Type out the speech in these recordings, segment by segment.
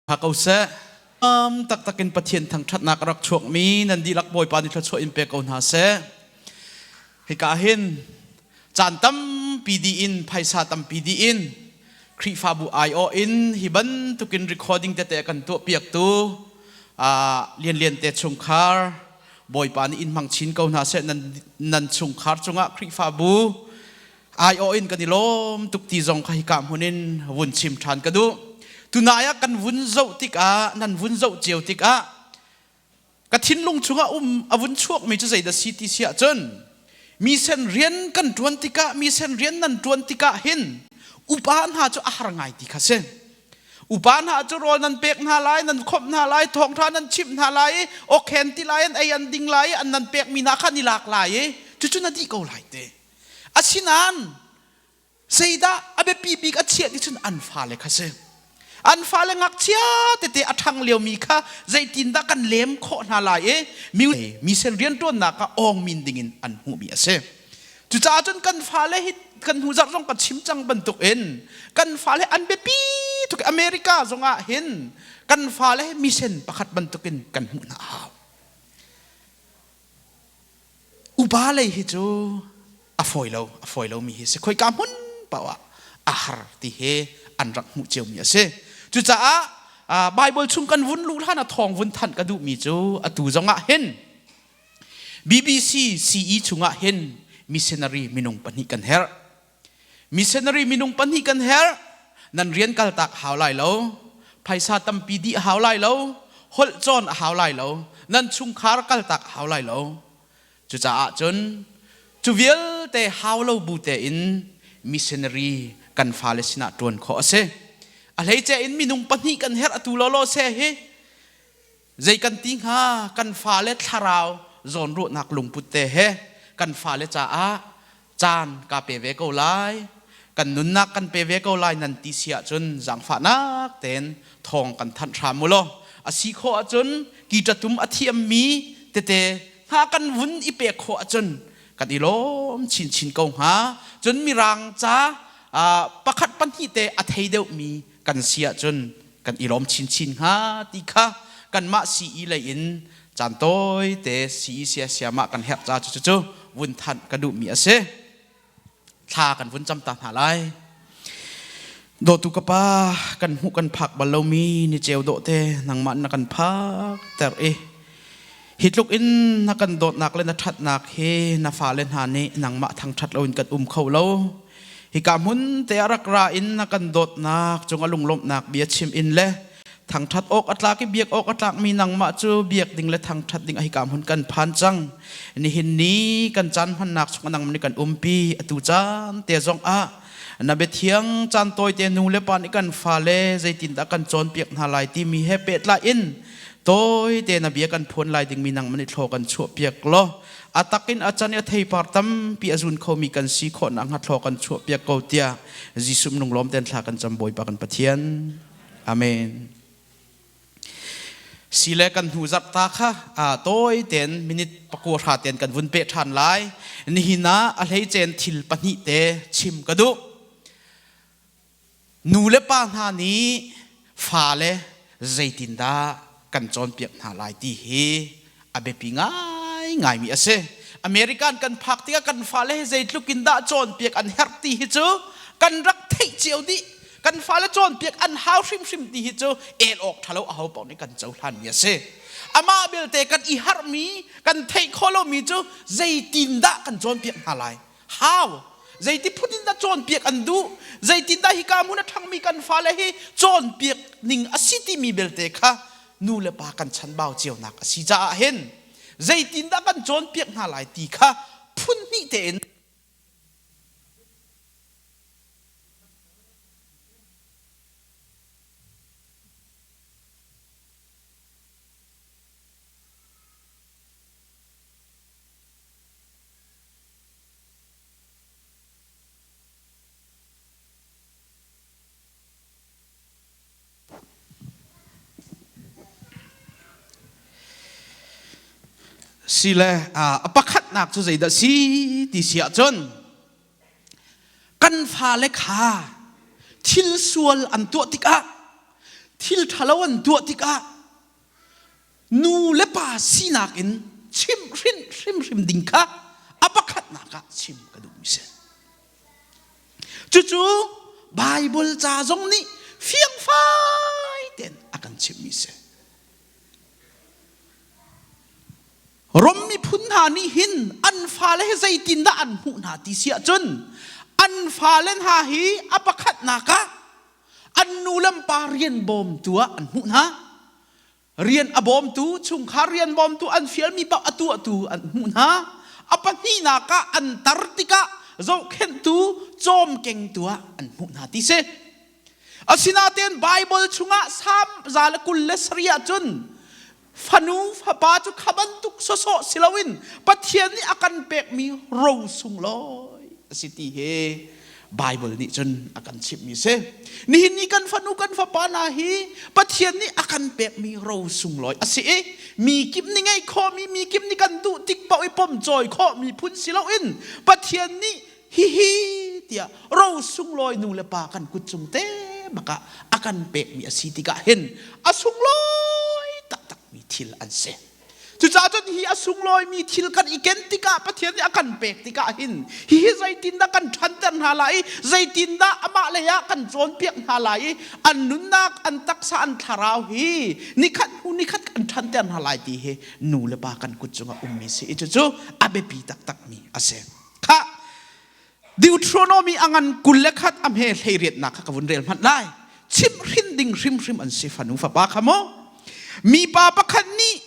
Tha ko seh. Um, taktak in Pathian thangṭhatnak a rak chuakmi nan dihlak Bawipa nih thluachuah in pe ko hna seh. Hika hin caan tampi dih in phaisa tampi dih in Khrihfabu aiawh in hi bantukin recording tete a kan tuahpiaktu Lianlian te chungkhar Bawipa nih in hmang chin ko hna seh nan nan chungkhar cungah Khrihfabu aiawh in kan i lawm tuk ti zong kha hika hmun in vun chim ṭhan ka duh. Tunai ah kan vun zoh tikah nan vun zoh cio tikah ka thinlung chungah um a vun chuakmi cu zeidah si ti si ahcun mi sen rian kan ṭuan tikah mi sen rian nan ṭuan tikah hin upa hna cu a har ngai ti kha si. Upa hna cu rawl nan pek hna lai, nan khawmh hna lai, thawngṭha nan chimh hna lai i awkhen ti lai, an ei an ding lai i an nan pekmi hna kha an i lak lai i cucu na dih ko lai te. Asinain zeidah a biapi bik a chiah ti cun an fale kha si. An fale ngakchia tete a ṭhang liomi kha zeitindah kan lem khawh hna lai i mi sen rianṭuannak ah awngmin dingin an hmuhmi a si. Cucaah cun kan fale hi kan hnu zarh zong kan chim cang bantukin kan fale an biapi tuk America zongah hin kan fale mission pakhat bantukin kan hmuh hna a hau. Upa lei hi cu a fawi lo, a fawi lomi hi si. Khoika hmun paoh ah a har ti hi an rak hmuh ciomi a si. Cucaah Bible chung kan vun luh hlan ah thawng vun thanh ka duhmi cu atu zongah hin BBC CE chungah hin missionary minung pahnih kan herh. Missionary minung pahnih kan herh. Nan rian kaltak hau lai lo. Phaisa tampi dih hau lai lo. Holh cawn a hau lai lo. Nan chungkhar kaltak hau lai lo. Cucaah cun cu vialte hau lo bu tein missionary kan fale sinah ṭuan khawh a si. A hleice in minung pahnih kan herh atu lawlaw se hi Zei kan ti hnga kan fale thlarau zawnruahnak lungput te he kan fale caah caan ka pe ve ko lai kan nunnak kan pe ve ko lai nan ti si ahcun zaangfahnak tein thawng kan thanh hram u law a si khawh ahcun kitatum a thiammi tete hna kan vun i pek khawh ahcun kan i lawm chinchin ko hnga cun mirang ca pakhat pahnih te a thei deuhmi kan si ahcun kan i lawm chinchin hnga ti kha kanmah CE lei in caan tawi te CE siasiam ah kan herh ca cu cu vun thanh ka duhmi a si. Thla kan vun cam ta hna lai. Dawtu ka pa kan hmuh kan phak bal lomi ni ceu dawh te nangmah na kan phak ter i hi tluk in na kan dawtnak le na ṭhatnak hi na fale hna nih nangmah thangṭhat loin kan um kho lo. Hika hmun te a rak ra in na kan dawtnak cung a lunglawmhnak bia chim in le thangṭhat awk a tlak i biak awk a tlakmi nangmah cu biak ding le thangṭhat ding a hika hmun kan phan cang. Nihin ni kan caan hmannak chung nangmah nih kan umpi atu caan te zong ah na biathiang caan tawite nu le pa nih kan fale zeitindah kan cawnpiak hna lai timi he pehtlai in tawite na bia kan phuan lai dingmi nangmah nih thlaw kan chuahpiak law a tak in a can i a theipar tampi a zun khomi kan si khawh nakhnga thlaw kan chuahpiak ko tiah Jesuh minung lawm ten thla kan cam Bawipa kan Pathian. Amen. Sile kan hnu zarh ta kha tawi ten minute pakua hra ten kan vun pe ṭhan lai. Nihin ah a hleicen thil pahnih te chim ka duh. Nu le pa hna nih fale zeitindah kan cawnpiak hna lai ti hi a biapi ngaingaimi a si. American kan phak tikah kan fale hi zeitluk in dah cawnpiak an herh ti hi cu kan rak theih cio dih. Kan fale cawnpiak an hau hrimhrim ti hi cu el awk ṭhalo aho paoh nih kan cohlanmi a si. Amah belte kan i harhmi, kan theih khawh lomi cu zeitindah kan cawnpiak hna lai? How? Zeiti phun in dah cawnpiak an duh? Zeitindah hika hmun a ṭhangmi kan fale hi cawnpiak ning a si timi belte kha nu le pa kan chanbau cionak a si caah hin zeitindah kan cawnpiak hna lai ti kha phun hnih tein Sile a pakhatnak cu zeidah si ti si ahcun kan fale kha thil sual an tuah tikah. Thil ṭhalo an tuah tikah nu le pa sinak in chimhhrinh hrimhrim ding kha a pakhatnak ah chim ka duhmi si. Cucu Baibal ca zong nih fiangfai tein a kan chimhmi si. Rom miphun hna nih hin an fale hi zeitindah an hmuh hna ti si ahcun an fale hna hi a pakhatnak ah an nu le pa rian bawmtu ah an hmuh hna. Rian a bawmtu, chungkhar rian bawmtu an fialmi paoh a tuahtu an hmuh hna. A pahnihnak ah an tar tikah zohkhenhtu, cawmkengtu ah an hmuh hna ti si. Asinain Baibal chungah Salm 127 ahcun fanu fapa cu kha bantuk sawsawh si loin Pathian nih a kan pekmi ro sunglawi a si ti hi Baibal nih cun a kan chimhmi si. Nihin ni kan fanu kan fapa hna hi Pathian nih a kan pekmi ro sunglawi a si i mi kip nih ngeih khawhmi mi kip nih kan duh tik paoh i pomcawi khawhmi phun si loin Pathian nih hihi tiah ro sunglawi nu le pa kan kut cung te bak ah a kan pekmi a si tikah hin a sunglawi taktakmi thil an si. Cucaah cun hi a sunglawimi thil kan i ken tikah Pathian nih a kan pek tikah hin hihi zeitindah kan ṭhanter hna lai i zeitindah amah lei ah kan cawnpiak hna lai i an nunnak an taksa an thlarau hi nikhat hnu nikhat kan ṭhanter hna lai ti hi nu le pa kan kut cungah ummi si i cucu a biapi taktakmi a si. Khah Deuteronomy a ngan 21 a hme hleiriatnak kha ka vun rel hmanh lai. Chimhhrin ding hrimhrim an si fanu fapa kha mu. Mipa pakhat nih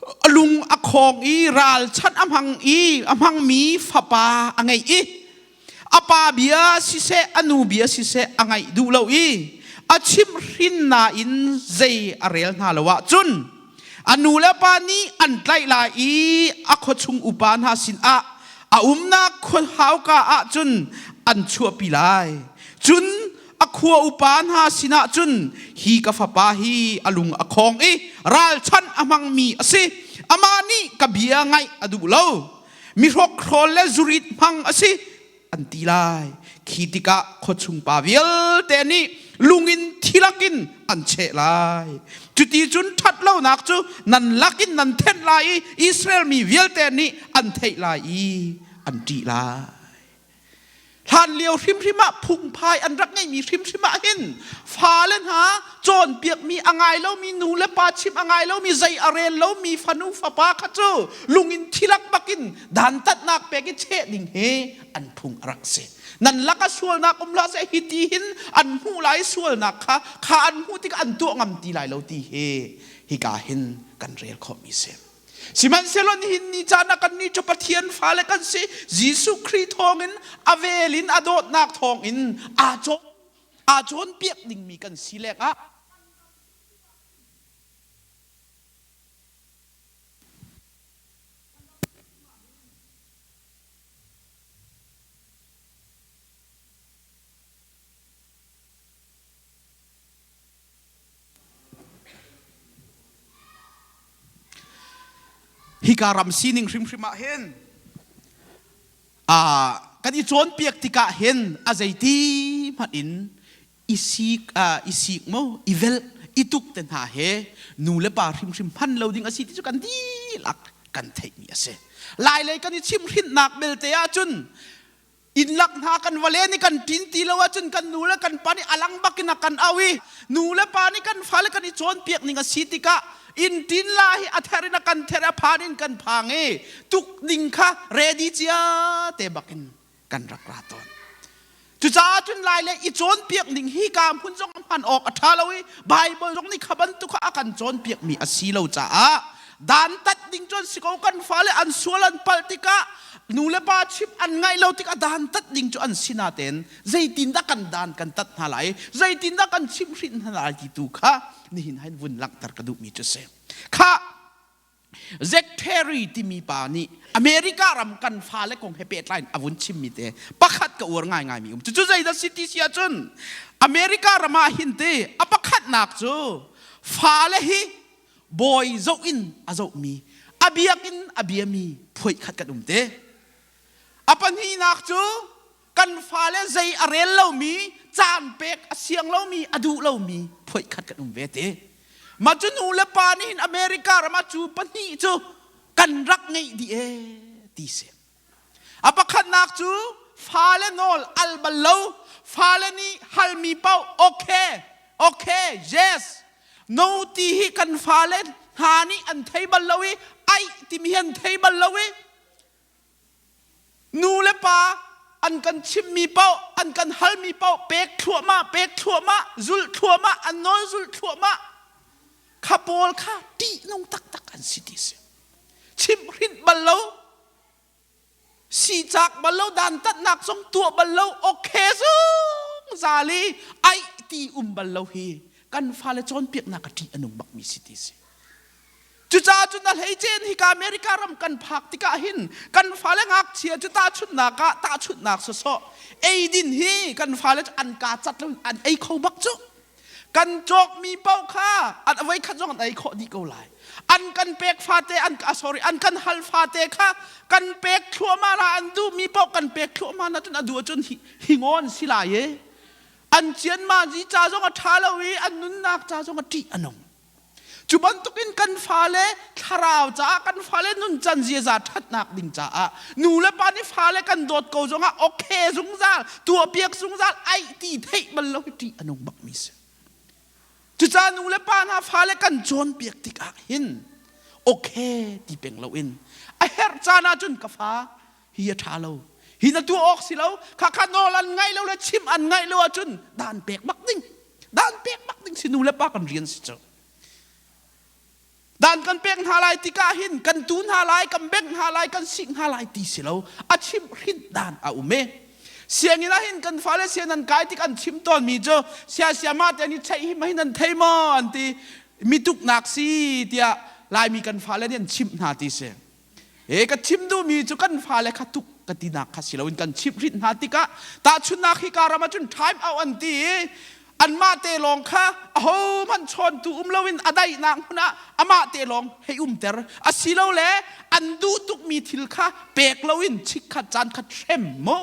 a lung a khawng i ralchanh a hmang i a hmangmi fapa a ngei i a pa bia siseh a nu bia siseh a ngaih duh lo i a chimhhrin nain zei a rel hna lo ahcun A nu le pa nih an tlaih lai i a khuachung upa hna sinah a umnak khua hauka ah cun an chuahpi lai. Cun a khua upa hna sinah cun hi ka fapa hi a lung a khawng i ralchanh a hmangmi a si. Amah nih ka bia ngaih a duh lo. Mihrokhrawl le zurit hmang a si. an ti lai. Khi tikah khuachung pa vialte nih lungin thilak in an cheh lai. Cuti cun ṭhatlonak cu nan lakin nan thenh lai i Israel mi vialte nih an theih lai i an ṭih lai. Hlan lio hrimhrim ah phungphai an rak ngeihmi hrimhrim ah hin fale hna cawnpiakmi a ngai lomi nu le pa chim a ngai lomi zei a rel lomi fanu fapa kha cu lungin thilak bakin dantatnak pek i cheh ding hi an phung a rak si. Nan lak ah sualnak um hlah seh hi ti hin an hmuh lai sualnak kha kha an hmuh tikah an tuah ngam ti lai lo ti hi hika hin kan rel khawhmi si. Sihmanhsehlaw nihin ni caan ah kannih cu Pathian fale kan si. Jesuh Khrih thawngin a vel in a dawtnak thawngin aa cawn aa cawnpiak dingmi kan si lengah Hika ram sining hrimhrim ah hin kan i cawnpiak tikah hin a zeiti hmanh in i sik i sik mo i velh i tuk te hna he nu le pa hrimhrim hman lo ding a si ti cu kan dihlak kan theihmi a si. Lailei kan i chimhhrinhnak belte ahcun inn lak hna kan va len i kan ṭin ti lo ahcun kan nu le kan pa nih a lang bak in a kan au i nu le pa nih kan fale kan i cawnpiak ning a si tikah inn ṭin la hi a ther in a kan ther a phan in kan phang i tuk ding kha ready cia te bak in kan rak ra tawn. Cucaah cun lai le i cawnpiak ning hi ka hmun zong hman awk a ṭha lo i Baibal zong nih kha bantuk kha a kan cawnpiak mi a si lo caah dantat ding cun si ko kan fale an sual an palh tikah nu le pa chim an ngaih lo tikah dantat ding cu an si natein zeitindah kan dan kan tat hna lai zeitindah kan chimhhrinh hna lai ti tu kha nihin hain vun langhter ka duhmi cu si kha Zack Terry timi pa nih America ram kan fale kong he pehtlai in a vun chimmi te pakhat ka uar ngaingaimi um. Cucu zeidah si ti si ahcun America ram ah hin te a pakhatnak cu fale hi bawi zoh in a zohmi a biak in a biami phuai khat kan um te. A pahnihnak cu. Kan fale zei a rel lomi, caan pek a siang lomi, a duh lomi phuaih khat kan um ve te. Mah cu nu le pa nih hin America ram ah cu pahnih cu kan rak ngeih dih ee ti si. A pakhatnak cu fale nawl al bal lo, fale nih halmi paoh okay, okay, yes, no ti hi kan fale hna nih an thei bal lo i aih timi hi an thei bal lo i nu le pa an kan chimmi paoh an kan halmi paoh pek thluahmah pek thluahmah zulh thluahmah an nawl zulh thluahmah kha pawl kha ṭihnung taktak an si ti si. Chimhrinh bal lo, sicak bal lo, dantatnak zong tuah bal lo, okay zungzal i aih ti um bal lo hi kan fale cawnpiaknak a ṭih a nung bakmi si ti si. Cucaah cun a hleicen hika America ram kan phak tikah hin kan fale ngakchia cu tahchunhnak ah tahchunhnak sawsawh eidin hi kan fale cu an kaa cat lo an ei kho bak cu. Kan cawkmi paoh kha an voi khat zong an ei khawh dih ko lai. An kan pek fate an sorry an kan hal fate kha kan pek thluahmah la an duhmi paoh kan pek thluahmah na cun a duh ahcun hi, hi ngawn si lai e. An cianma zi ca zong a ṭha lo i an nunnak ca zong a ṭih a nung. Cu bantukin kan fale thlarau caah kan fale nuncan ziaza ṭhatnak ding caah nu le pa nih fale kan dawt ko zongah okay zungzal tuahpiak zungzal aih ti theih bal lo hi ṭih a nung bakmi si. Cucaah nu le pa hna fale kan cawnpiak tikah hin okay ti peng loin a herh caan ahcun ka fa hi a ṭha lo hi na tuah awk si lo khakha nawl an ngaih lo le chim an ngaih lo ahcun dan pek bak ding dan pek bak ding si nu le pa kan rian si cu dan kan pek hna lai tikah hin kan tu hna lai kan bengh hna lai kan sik hna lai ti si lo a chimh hrinh dan a um e sianginn ah hin kan fale sian an kai tik an chim tawn mi cu sia siama te ni cheih hi ma hin an thei maw an ti mituknak si tiah laimi kan fale nih an chimh hna ti si He ka chim duhmi cu kan fale kha tuk ka tinak kha si loin kan chimh hrinh hna tikah tahchunhnak hi ka ram ahcun time out an ti i anmah te lawng kha ahohmanh chawntu um loin a daihnak hmun ah amah te lawng hei umter asilole an duh tukmi thil kha pek loin chikkhat caan khat hrem mu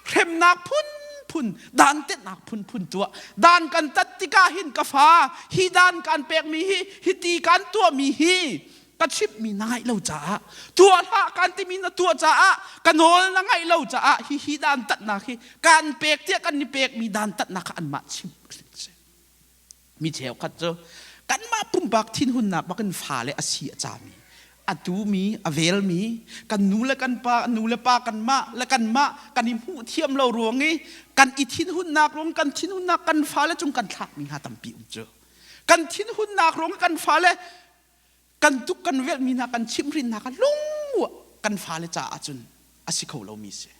hremnak phunphun dantetnak phunphun tuah dan kan tat tikah hin ka fa hi dan kan pekmi hi hiti kan tuahmi hi ka chimhmi na ngaih lo caah tuah hlah kan timi na tuah caah ka nawl na ngaih lo caah hihi dantatnak hi kan pek tiah kan i pekmi dantatnak kha anmah chimh si mi cheukhat cu kanmah pumpak thinhunnak bakin fale a si a cami a tumi a velmi kan nu le kan pa nu le pa kanmah le kanmah kan i hmuh thiam lo ruang i kan i thinhunnak ruang kan thinhunnak kan fale cung kan thlakmi hna tampi um cu kan thinhunnak ruang kan fale kan tuk kan velhmi hna kan chimhrin hna kha lungua kan fale caah cun a si kho lomi si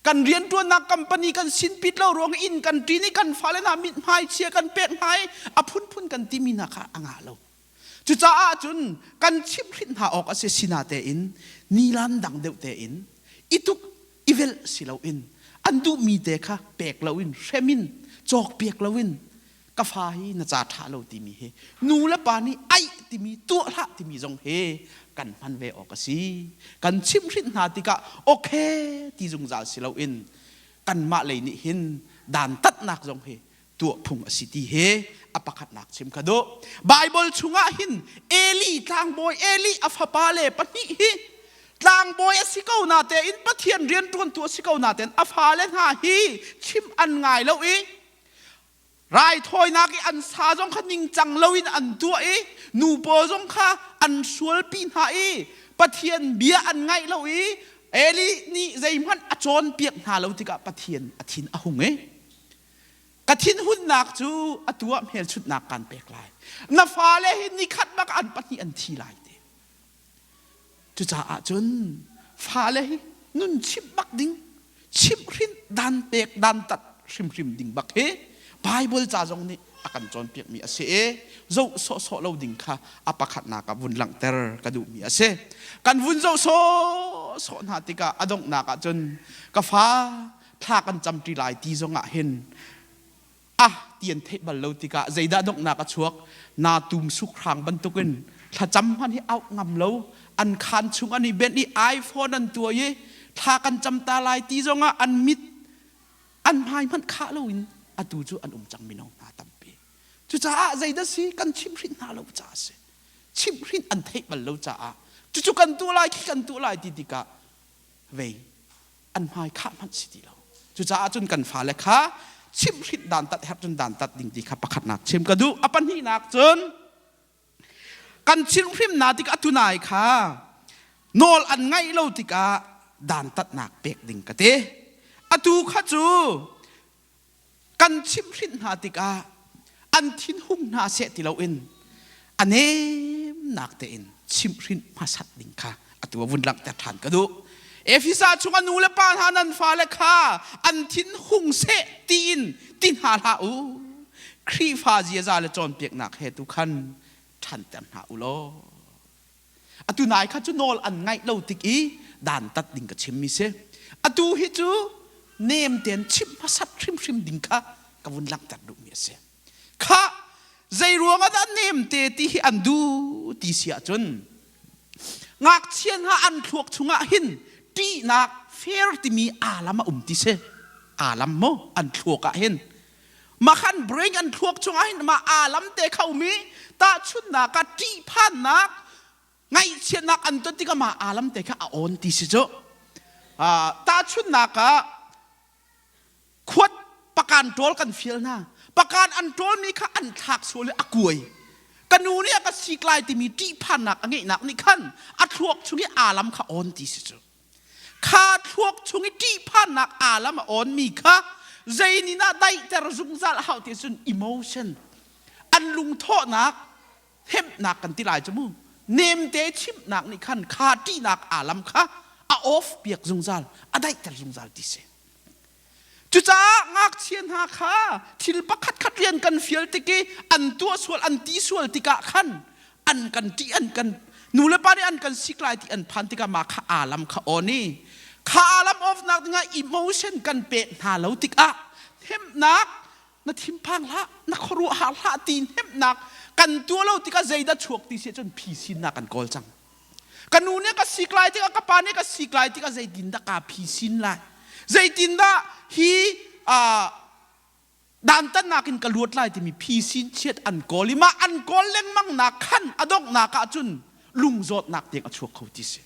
kan rianṭuannak company kan sinpit lo ruang inn kan ṭin i kan fale hna mithmai chia kan pek hna i a phunphun kan timi hna kha a ngah lo cucaah cun kan chimhhrinh hna awk a si sina tein nilan dang deuh tein i tuk i velh si loin an duhmi te kha pek loin hrem in cawkpiak loin ka fa hi na ca ṭha lo timi hi nu le pa nih aih timi tuah hlah timi zong hi kan hman ve awk a si kan chimhhrinh hna tikah okay ti zungzal si loin kanmah lei nih hin dantatnak zong hi tuah phung a si ti hi a pakhatnak chim ka duh Bible chungah hin Eli tlangbawi Eli a fapa le pahnih hi tlangbawi a si ko na tein Pathian rianṭuantu a si ko na tein a fale hna hi chim an ngai lo i Raithawinak i an sa zong kha ningcang loin an tuah i nu pawl zong kha an sualpi hna i Pathian bia an ngaih lo i Eli nih zeihmanh a cawnpiak hna lo tikah Pathian a thin a hung i ka thinhunnak cu atu ah hmelchunhnak kaan pek lai. Na fale hi nikhat bak an pahnih an thi lai ti. Cucaah cun fale hi nun chimh bak ding, chimhhrinh dan pek dantat hrimhrim ding bak hi Bible ca zong nih a kan cawnpiakmi a si i zoh sawhsawh lo ding kha a pakhatnak ah vun langhter ka duhmi a si. Kan vun zoh sawhsawh hna tikah a donghnak ah cun ka fa thla kan camṭi lai ti zongah hin ah ti an theih bal lo tikah zeidah donghnak a chuak na tum sukhrang bantukin thlacam hmanh hi auh ngam lo an khaan chung an i benh i iPhone an tuai i thla kan cam ta lai ti zongah an mit. An hmai hmanh khah loin atu cu an um cang mino hna tampi. Cucaah zeidah si kan chimhhrinh hna lo caah a si. Chimhhrinh an theih bal lo caah cucu kan tuah lai khi kan tuah lai ti tikah vei an hmai khah hmanh si ti lo. Cucaah cun kan fale kha chimhhrinh dantat herh cun dantat ding ti kha pakhatnak chim ka duh. A pahnihnak cun kan chimhhrimhna tik atunai kha nawl an ngaih lo tikah dantatnak pek ding ka ti. Atu kha cu kan chimhhrinh hna tikah an thinhung hna seh ti loin a nemnak tein chimhhrinh hmasat ding kha atu a vun langhter ṭhan ka duh. Efesa chung a nu le pa hna nan fale kha an thinhung seh tiin ti hna hlah u. Khrihfa ziaza le cawnpiaknak he tu khan ṭhanter hna u law. Atu nai kha cu nawl an ngaih lo tik i dantat ding ka chimmi si. Atu hi cu nem tein chimh hmasat hrimhrim ding kha ka vun langhter duhmi a si. Kha zei ruang ah dah nem te ti hi an duh ti si ahcun ngakchia hna an thluak chungah hin ṭihnak fair timi aalam a um ti si. Aalam maw an thluak ah hin mah khan brain an thluak chungah hin mah aalam te kha um i tahchunhnak ah ṭihphannak ngaihchiatnak an ton tikah mah aalam te kha a on ti si cu. Tahchunhnak ah khuat pakan ṭawl kan fial hna. Pakan an ṭawlmi kha an thlak sual i a kuai. Ka nu nih a ka sik lai timi ṭihphannak a ngeihnak nih khan a thluak chung i aalam kha on ti si cu. Kha thluak chung i ṭihphannak aalam a onmi kha zei nih dah daihter zungzal a hau ti cun emotion an lungthawhnak hemhnak kan ti lai cu mu nemte chimhnak nih khan kha ṭihnak aalam kha a off piak zungzal a daihter zungzal ti si. Cucaah ngakchia hna kha thil pakhatkhat rian kan fial tik i an tuah sual an ti sual tikah khan an kan ṭih an kan nulepa nih an kan sik lai ti an phan tikah mah kha aalam kha on i kha aalam off nak dingah emotion kan pek hna lo tikah hnemhnak na thinphang hlah na khuaruahhar hlah ti hnemhnak kan tuah lo tikah zeidah chuak ti si cun phisinnak kan kawl cang. Ka nu nih ka sik lai tikah ka pa nih ka sik lai tikah zeitindah kaa phisin lai? Zeitindah hi dantatnak in ka luat lai timi phisin chiat an kawl i mah an kawl lengmang nak khan a donghnak ah cun lungzawtnak tiang a chuak kho ti si.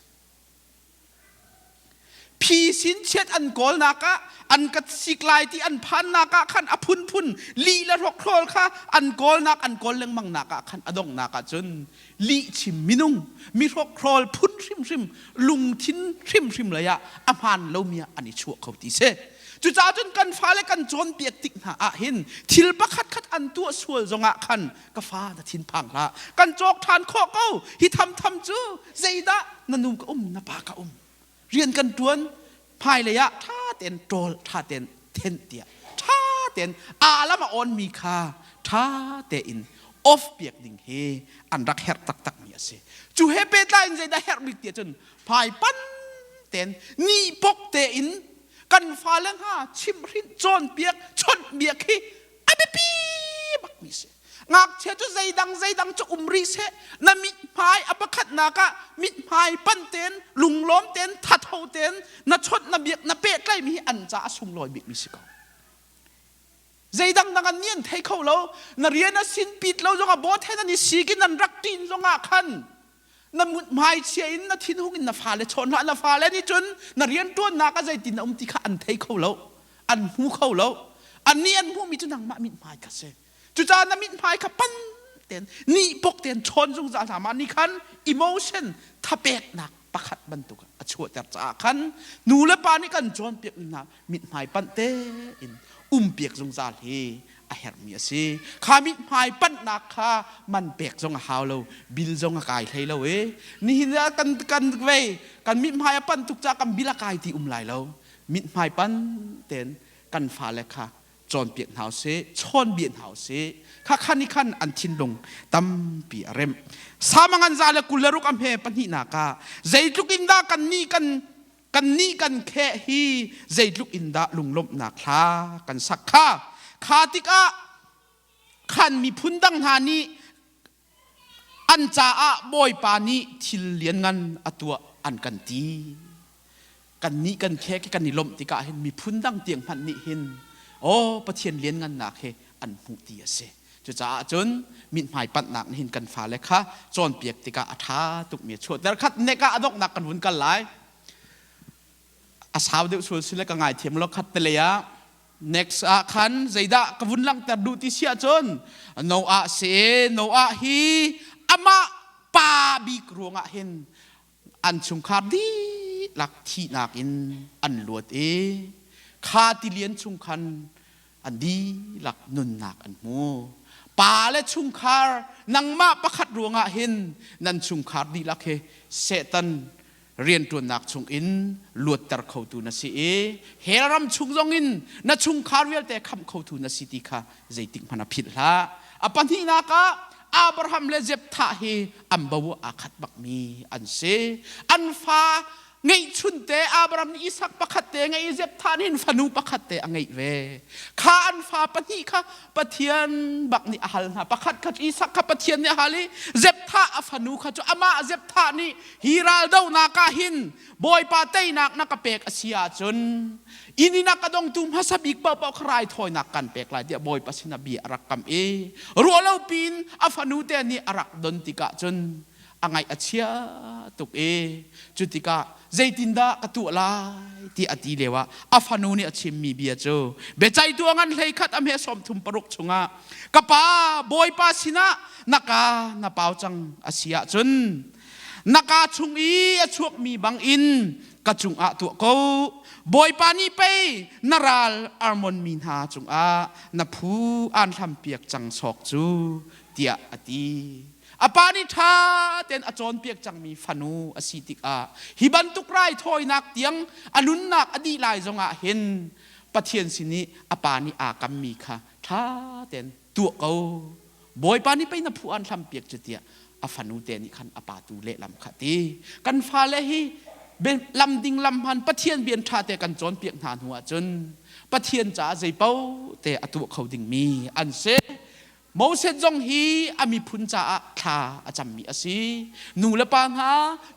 Phisin chiat an kawlnak ah an ka sik lai ti an phannak ah khan a phunphun lih le hrokhrawl kha an kawlnak an kawl lengmang nak ah khan a donghnak ah cun lihchim minung mi hrokhrawl phun hrimhrim lungthin hrimhrim lei ah a hmaan lomi ah an i chuah kho ti si. Cucaah cun kan fale kan cawnpiak tik hna ah hin thil pakhat khat an tuah sual zongah khan ka fa na thinphang hlah kan cawk ṭhan khawh ko hi thamtham cu zeidah na nu ka um na pa ka um rian kan ṭuan hmailei ah ṭha tein ṭawl ṭha tein thenh tiah ṭha tein aa lam a awnmi kha ṭha tein off piak ding hi an rak herh taktakmi a si cu he pehtlai in zeidah herh bik tiah cun hmaipan tein ni pok tein kan fale hna chimhhrinh cawnpiak chawnhbiak hi a biapi bakmi si ngakchia cu zeidang zeidang cu um rih seh na mithmai a pakhatnak ah mithmai pan tein lunglawm tein thatho tein na chawnh na biak na pehtlaimi hi an caah a sunglawi bikmi si ko zeidang dang an nih an thei kho lo na rian a sin pit lo zongah bawt he nan i sik in nan rak ṭin zongah khan na muthmai chia in na thinhung in na fale chawn hlah na fale nih cun na rianṭuannak ah zeitin na um ti kha an thei kho lo an hmu kho lo annih an hmuhmi cu nangmah mithmai kha si cucaah na mithmai kha pan tein nih pok tein chawn zungzal hna mah nih khan emotion thapeknak pakhat bantuk a chuahter caah khan nu le pa nih kan cawnpiak hna mithmai panh tein umpiak zungzal hi a herhmi a si. Kha mithmai panhnak kha man pek zong a hau lo, bil zong a kai hlei lo i nihin ah kan kan vei kan mithmai a panh tuk caah kan bil a kai ti um lai lo. Mithmai pan tein kan fale kha cawnpiak hna usih, chawnbia hna usih. Kha khan i khan an thinlung tampi a remh. Samangan za le 26 a hme pahnihnak ah zeitluk in dah kan nih kan Kannih kan kheh hi zeitluk in dah lunglawmhnak hla kan sak kha. Kha tikah khan miphun dang hna nih an caah Bawipa nih thil lianngan a tuah an kan ti. Kannih kan khek i kan i lawmh tikah hin miphun dang tiang hmanh nih hin Aw Pathian lianngannak hi an hmuh ti a si. Cucaah cun mithmai panhnak nih hin kan fale kha cawnpiak tikah a ṭha tukmi a chuahter. Khat nek ah a donghnak kan vun kal lai. A sau deuh sual sile ka ngaithiam lo khat te lei ah next ah khan zeidah ka vun langhter duh ti si ahcun Noah si Noah hi amah pa bik ruangah hin an chungkhar dihlak thihnak in an luat i kha tilian chung khan an dihlak nunnak an hmu. Pa le chungkhar nangmah pakhat ruangah hin nan chungkhar dihlak hi Satan rianṭuannak chungin luatter khotu na si i hell ram chung zongin na chungkhar vialte khamh khotu na si ti kha zeitik hmanh ah philh hlah. A pahnihnak ah Abraham le Jephthah hi an bo aa khat bakmi an si. An fa ngeihchun te Abraham nih Isak pakhat te ngeih i Jephthah nih fanu pakhat te a ngeih ve. Kha an fa pahnih kha Pathian bak nih a hal hna. Pakhat kha Isak kha Pathian nih a hal i Jephthah a fanu kha cu amah Jephthah nih hi raldohnak ah hin Bawipa teinak na ka pek a si ahcun inn in a ka dongtu hmasa bik paohpaoh kha raithawinak kan pek lai tiah Bawipa sinah bia a rak kam i ruahlo piin a fanu te nih a rak don tikah cun a ngaih a chia tuk i cu tikah zeitindah ka tuah lai ti a ti lio ah a fanu nih a chimmi bia cu biaceihtu a ngan 11 a hme 36 chungah ka pa Bawipa sinah na ka na pau cang a si ahcun na kaa chung i a chuakmi bangin ka cungah tuah ko. Bawipa nih pei na ral Armon mi hna cungah na phu aan hlampiak cang sawk cu, tiah a ti. A pa nih ṭha tein a cawnpiak cangmi fanu a si tikah hi bantuk raithawinak tiang a nunnak a dih lai zongah hin Pathian sin i a pa nih aa kammi kha ṭha tein tuah ko. Bawipa nih pei na phu aan hlampiak cu tiah a fanu te nih khan a pa tu lehlam kha ti. Kan fale hi lam ding lam hman Pathian bian ṭha te kan cawnpiak hna hnu ahcun Pathian caah zeipaoh te a tuah kho dingmi an si. Moses zong hi a miphun caah thla a cammi a si. Nu le pa hna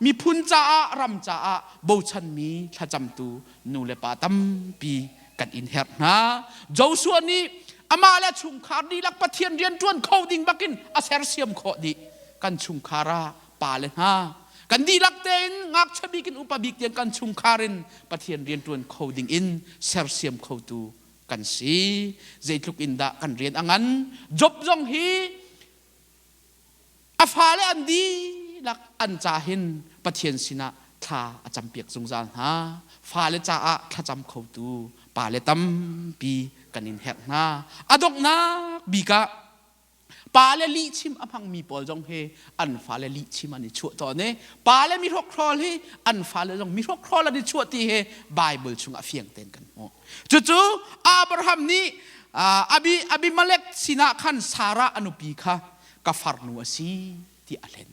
miphun caah ram caah bochanmi thlacamtu nu le pa tampi kan in herh hna. Joshua nih amah le chungkhar dihlak Pathian rian ṭuan kho ding bakin a sersiam khawh dih. Kan chungkhar ah pa le hna kan dihlak tein ngakchia bik in upa bik tiang kan chungkhar in Pathian rian ṭuan kho ding in sersiam khotu kan si. Zeitluk in dah kan rian a ngan. Job zong hi A fale an dihlak an ca hin Pathian sinah thla a campiak zungzal hna. Fale caah thlacam khotu pale tampi kan in herh hna. A donghnak bik ah pale lihchim a hmangmi pawl zong hi an fale lihchim an i chuah tawn i pale mihrokhrawl hi an fale zong mihrokhrawl an i chuah ti hi Bible chungah fiang tein kan hmuh. Cucu Abraham nih Abimelech sinah khan Sarah a nupi kha ka farnu a si ti a hlen.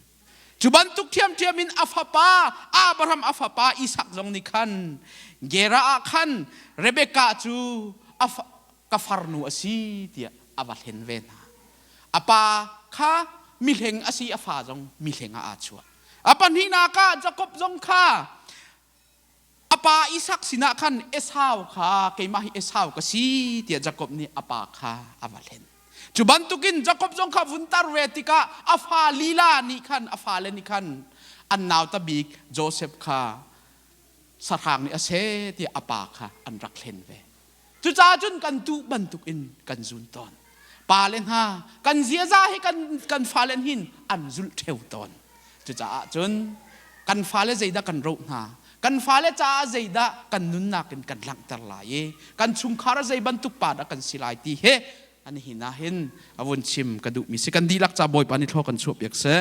Cu bantuk ṭhiamṭhiam in a fapa Abraham a fapa Isak zong nih khan Gera ah khan Rebekah cu ka farnu a si tiah a va hlen ve hna. A pa kha mihleng a si a fa zong mihleng ah aa chuah. A pahnihnak ah Jakob zong kha a pa Isak sinah khan Esau kha keimah hi Esau ka si tiah Jakob nih a pa kha a va hlen. Cu bantukin Jakob zong kha vun tar ve tikah a fa lila nih khan a fale nih khan an nauta bik Joseph kha sahrang nih a seh tiah a pa kha an rak hlen ve. Cucaah cun kan tuh bantukin kan zun tawn. Pale hna kan ziaza hi kan kan fale hin an zulh ṭheo tawn. Cucaah cun kan fale zeidah kan roh hna, kan fale caah zeidah kan nunnak in kan langhter lai i kan chungkhar ah zei bantuk pa dah kan si lai ti hi an hin ah hin a vun chim ka duhmi si. Kan dihlak ca Bawipa nih thlaw kan chuahpiak seh.